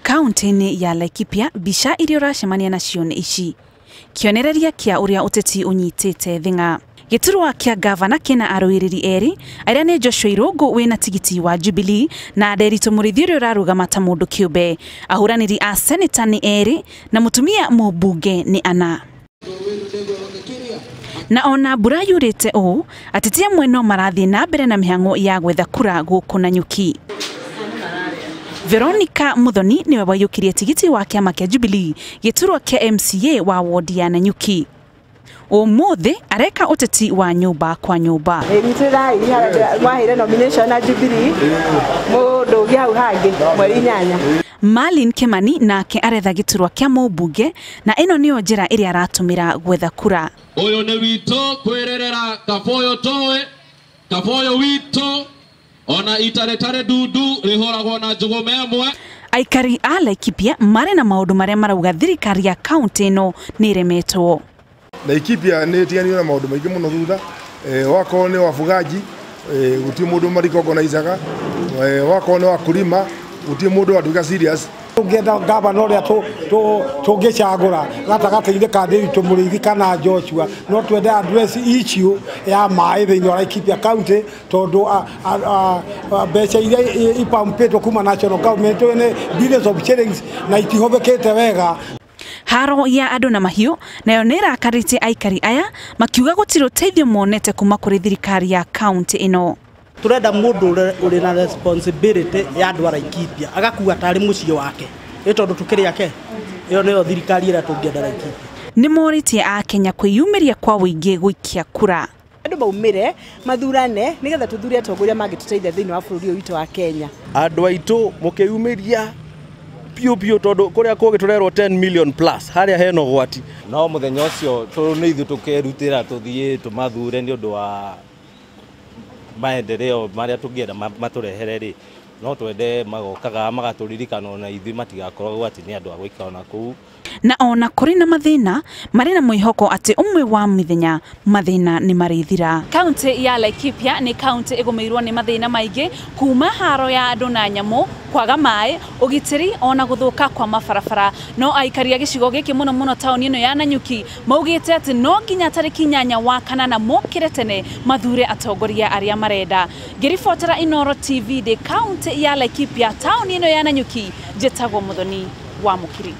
Kaunti-inĩ ya Laikipia mbica iria ũracemania nacio nĩ ici. Kĩonereria kĩa ũrĩa ũteti ũnyitĩte thing'a. Gĩturwa kĩa gavana kĩna arũĩrĩri erĩ arĩa nĩ Joshua Irũngũ wĩna tigiti wa Jubilee na Nderitu Mũrĩithi ũrĩa ũrarũgama ta mũndũ kĩũmbe. Ahũranĩri a seneta nĩ erĩ na mũtumia mũmbunge nĩ ana. Na ona mbura yurĩte ũũ, ateti amwe no marathiĩ na mbere na mĩhang'o ya gwetha kura gũkũ Nanyuki. Veronica Muthoni niwe waiyũkirie tigiti wa kĩama kĩa Jubilee gĩturwa kĩa MCA wa wodi ya Nanyuki. Ũmũthĩ areka ũteti wa nyũmba kwa nyũmba. Mwaheire nomination na Jubilee mũndũ ũngĩ hau hangĩ mweri 8. Marlin Kimani nake aretha gĩturwa kĩa mũmbunge na ĩno nĩyo njĩra ĩrĩa aratũmĩra gwetha kura. Ũyũ nĩ witũ kwĩrerera Kaboyo towe Kaboyo witũ ona itaretare dundu rĩhũragwo na njũgũma ĩmwe. Aikari a Laikipia marĩ na maũndũ marĩa marauga thirikari ya kaunti ĩno nĩ ĩremetwo. Laikipia nĩ ĩtiganĩirio na maũndũ maingĩ mũno thutha. Wakorwo nĩ wafugaji, gũtirĩ mũndũ marikongonaicaga. Wakorwo nĩ wakulima, gũtirĩ mũndũ watuĩka serious. Tũngĩenda gavana ũrĩa tũngĩcagũra gatagatĩ-inĩ ka Nderitu Mũrĩithi kana Joshua, no twende address issue ya maĩ thĩinĩ wa Laikipia County tondũ mbeca iria ipampĩtwo kuma national government nĩ billions of shillings na itihũthĩkĩte wega. Haro ya andũ na mahiũ nayo nĩ ĩrakarĩtie aikari aya makiuga gũtirĩ ũteithio monete kuma kũrĩ thirikari ya kaunti ĩno. Turenda mũndũ ũrĩ na responsibility ya andũ a Laikipia agakua tarĩ mũciĩ wake ĩ tondũ tũkĩrĩ ake ĩyo nĩyo thirikari ĩrĩa tũngĩenda Laikipia. Nĩ morĩtie a Kenya kwĩyumĩria kwa ũingĩ gũikia kura. Andũ maumĩre mathurane nĩgetha tũthure atongoria mangĩtũteithia thĩinĩ wa bũrũri ũyũ witũ wa Kenya. Andũ aitũ mũkĩyumĩria piũ piũ tondũ kũrĩa kũngĩ tũrerwo 10 million plus harĩa hena ũgwati. No mũthenya ũcio nĩ ithuĩ tũkerutĩra tũthiĩ tũmathure nĩ ũndũ wa maendeleo marĩa tũngĩenda matũrehere rĩ, no twende magokaga magatũririkana ona ithuĩ matigakoragwo atĩ nĩ andũ a gũikara na kũu. Na ona kũrĩ na mathĩna marĩ na mwĩhoko atĩ ũmwe wa mĩthenya mathĩna nĩ marĩthira. Kaunti ya Laikipia nĩ kaunti ĩgũmĩirwo nĩ mathĩna maingĩ kuma haro ya andũ na nyamũ, kwaga maĩ, ũgitĩri ona gũthũka kwa mabarabara. No aikari a gĩcigo gĩkĩ mũno mũno taũni ĩno ya Nanyuki maugĩte atĩ no nginya tarĩki 8 wa kanana mokĩre tene mathure atongoria arĩa marenda. Ngĩribotera Inooro TV ndĩ kaunti ya Laikipia taũni ĩno ya Nanyuki, njĩtagwo Muthoni wa Mũkiri.